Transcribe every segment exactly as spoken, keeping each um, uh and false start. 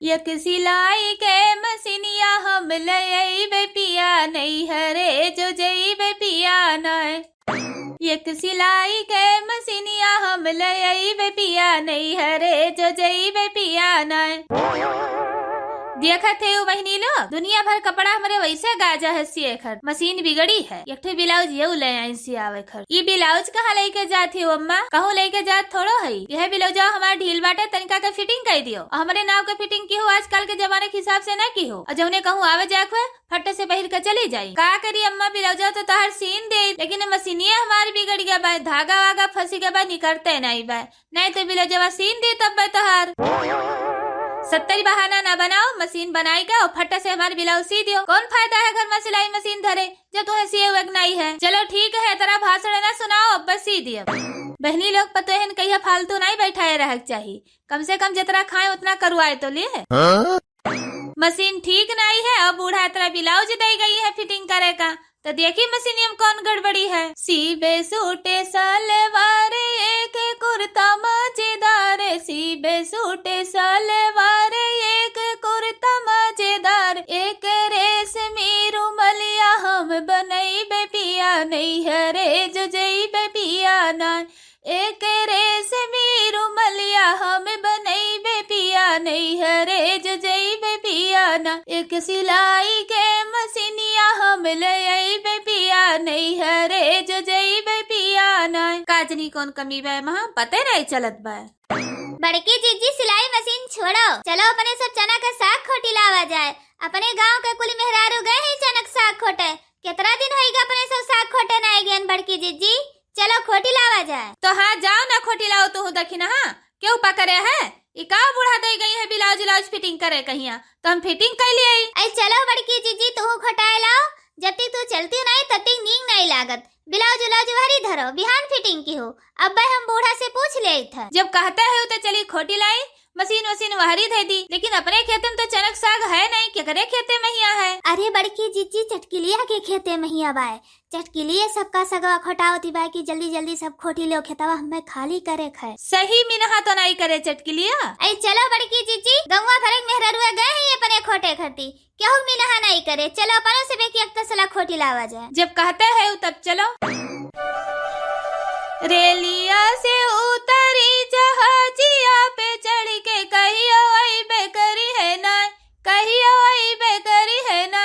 एक सिलाई के मशीनिया हम ले अइबे पिया, नैहरे जो जइबे पिया ना। एक सिलाई के मशीनिया हम ले अइबे पिया, नैहरे जो जइबे पिया ना। देखत है उ बहिनी लोग, दुनिया भर कपड़ा हमरे वैसे गाजा है सिए खर, मशीन बिगड़ी है, एक ठे ब्लाउज ये ले आई सियावे खर। ई ब्लाउज कहाँ लेके जात ही अम्मा? कहूँ लेके जात थोड़ो है। यह ब्लाउजवा हमार ढील बाटे, तनिका के फिटिंग कर दियो। हमरे नाव के फिटिंग की हो, आजकल के जमाने के हिसाब से ना की हो। और जौने कहूँ आवे जाए हुए, फट से पहिर के चली जाई। का करी अम्मा, ब्लाउजवा तो तोहार सीन दे, लेकिन मशीनिया हमार बिगड़ गया बा, धागा वागा फंसी गया बा, निकरते नहीं बा। नहीं तो ब्लाउजवा सीन दी तब बे तोहार। सत्तर बहाना ना बनाओ, मशीन बनाई के और फट से हमार ब्लाउज सी दियो। कौन फायदा है घर में सिलाई मशीन धरे, जब तुम्हें सिए हुए के नहीं है? चलो ठीक है, तेरा भाषण ना सुनाओ, अब बस सी दियो। बहनी लोग पतोहन कहिया फालतू नहीं बैठाए रहे के चाही, कम से कम जितना खाए उतना करवाए तो लिए। हाँ? मशीन ठीक नहीं है और बूढ़ा इतना ब्लाउज दे गई है फिटिंग करे का, तो देखी मशीनिया में कौन गड़बड़ी है। सीबे सूटे सलवार एक कुर्ता मजेदार, सीबे सूटे सलवार एक कुर्ता मजेदार, एक रेशमी रुमलिया हम बनैबे पिया, नैहरे जो जइबे पिया ना। एक रेशमी रुमलिया हम बनैबे पिया, नैहरे जो जइबे पिया ना। एक सिलाई के मशीनिया हम ले अइबे पिया, नैहरे जो जइबे पिया ना। का जनी कौन कमी बा, महा पते नहीं चलत बा। बड़की जीजी, सिलाई मशीन छोड़ो, चलो अपने सब चना का साग खोटी लावा जाए। अपने गांव के कुल मेहरारू गए हैं चना का साग खोटे, कितना दिन होइगा अपने सब साग खोटे ना गए बड़की जीजी। चलो खोटी लावा जाए। तो हाँ, जाओ ना खोटी लाओ, तू देखी ना, हाँ, क्यों पकड़े है? ई का बूढ़ा दे गई है ब्लाउज उलाउज फिटिंग करे कहिया, तो हम फिटिंग कर लिए। आई चलो बड़की जीजी, तू खोटाए लाओ, जब तक तू चलती नहीं तब तक नीक नहीं लागत। ब्लाउज उलाउज वहरी धरो, बिहान फिटिंग की हो। अब भाई हम बूढ़ा से पूछ ले था। जब कहते हो तो चली खोटी लाई, मशीन वशीन वहरी धे दी, लेकिन अपने खेते में तो चनक साग है नहीं, केकरे खेते में हिया है? अरे बड़की जीजी, चटकिलिया के खेते में हिया बाय। चटकिलिया सबका सगवा खोटावती बाय कि जल्दी जल्दी सब खोटी लो खेतवा हमें खाली करे खाए। सही मिनहा तो नहीं करे चटकिलिया। ऐ चलो बड़की जीजी, गौवा भरे के मेहररुआ गए हैं अपने खोटे खरती। केहू मिनहा नहीं करे, चलो अपनो से बेकी एक तसला खोटी लावा जाए। जब कहते है तब चलो। रेलिया से उतरी जहाजिया पे चढ़ के कहियो अइबे करी है ना, कहियो अइबे करी है ना,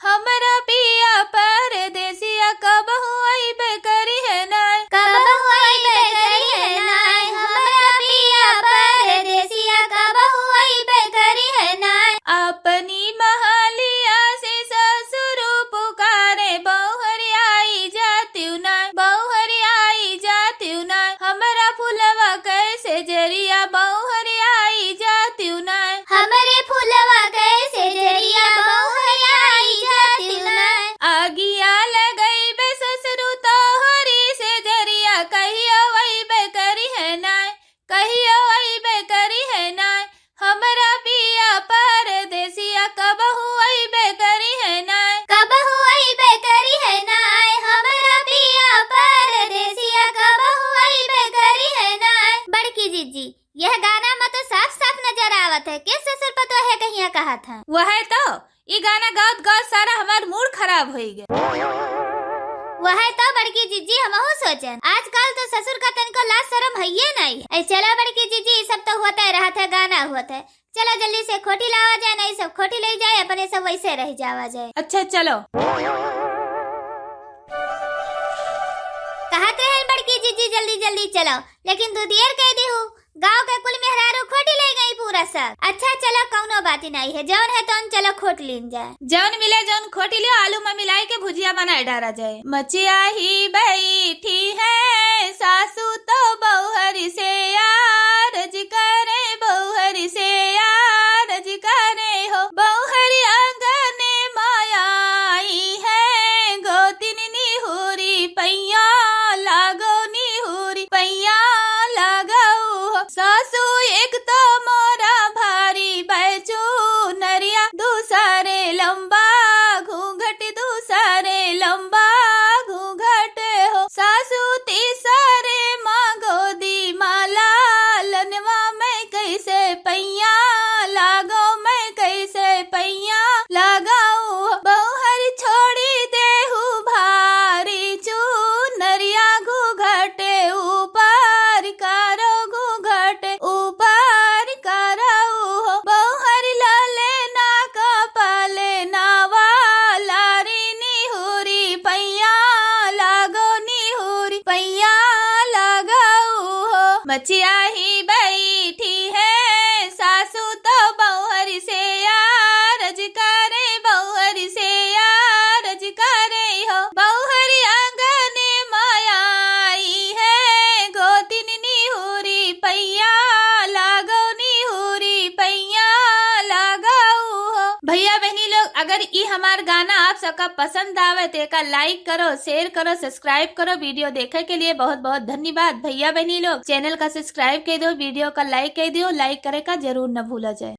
हमरा पिया परदेसिया कबहू अइबे करी है ना, कबहू अइबे करी है ना, हमरा पिया परदेसिया कबहू अइबे करी है ना। अपनी महलिया से ससुर पुकारे, बहुरियाई जातिउ ना, बहुरियाई जातिउ ना, हमरा फुलवा कैसे जरिया, बहुरियाई जातिउ ना, हमरे फुलवा कैसे जरिया, बहुरियाई जातिउ ना। आगिया लगइबे ससुरु तोहरी से जरिया, कहियो अइबे करी है ना, कहियो अइबे करी है ना, हमरा पिया परदेसिया कबहू अइबे करी है ना, कबहू अइबे करी है ना, हमरा पिया परदेसिया कबहू अइबे करी है ना। बड़की जीजी, यह गाना में तो साफ साफ नजर आवत है, के ससुर पतोह है कहिया कहत है। वह तो ई गाना गावत गावत सारा हमार मूड खराब होई गए। वह तो बड़की जीजी हमहू सोचन, आजकल तो ससुर का तनिको लाज शरम हइये नहीं। ऐ चला बड़की जीजी, ई सब तो होते रहत है, गाना होत है। चला जल्दी से खोटी लावा जाए, नहीं सब खोटी ले जाए, अपने सब वैसे रह जावा जाए। अच्छा चलो। कहत रहन बड़की जीजी जल्दी जल्दी चलो, लेकिन तू देर कह दी हूँ। गाँव के कुल मेहरारू खोटी ले गई पूरा सब। अच्छा चलो, कौनो बात ही नहीं है, जौन है तौन चलो खोट लीन जाए। जौन मिले जौन खोटी लियो, आलू में मिलाई के भुजिया बनाए डारा जाए। मचिया ही बैठी है सासू तो बौहर से आरज करे, बौहर से आरज करे हो, बौहर आंगन माई है, गोतिन निहुरी पैया लागो, निहुरी पैया लागो हो। सासू एक तो मोरा भारी बैचू नरिया, दूसरे लंबा घूंघट, दूसरे लंबा घूंघट हो। सासू तीसरे माँ गोदी माला चिआही बैठी है सासू तो बउहर से आरज करे, बउहर से आरज करे हो। बउहर आंगने मा आई है, गोतिन निहुरी पैया लागो, निहुरी पैया लागो हो। भइया बहिनी लोग, अगर ई हमार गाना आप सबका पसंद आवे तो एका like करो, share करो, subscribe करो। Video देखे के लिए बहुत बहुत धन्यवाद। भइया बहिनी लोग, channel का subscribe कइ दो, video का like कइ दियो, like करे का जरूर न भूला जाए।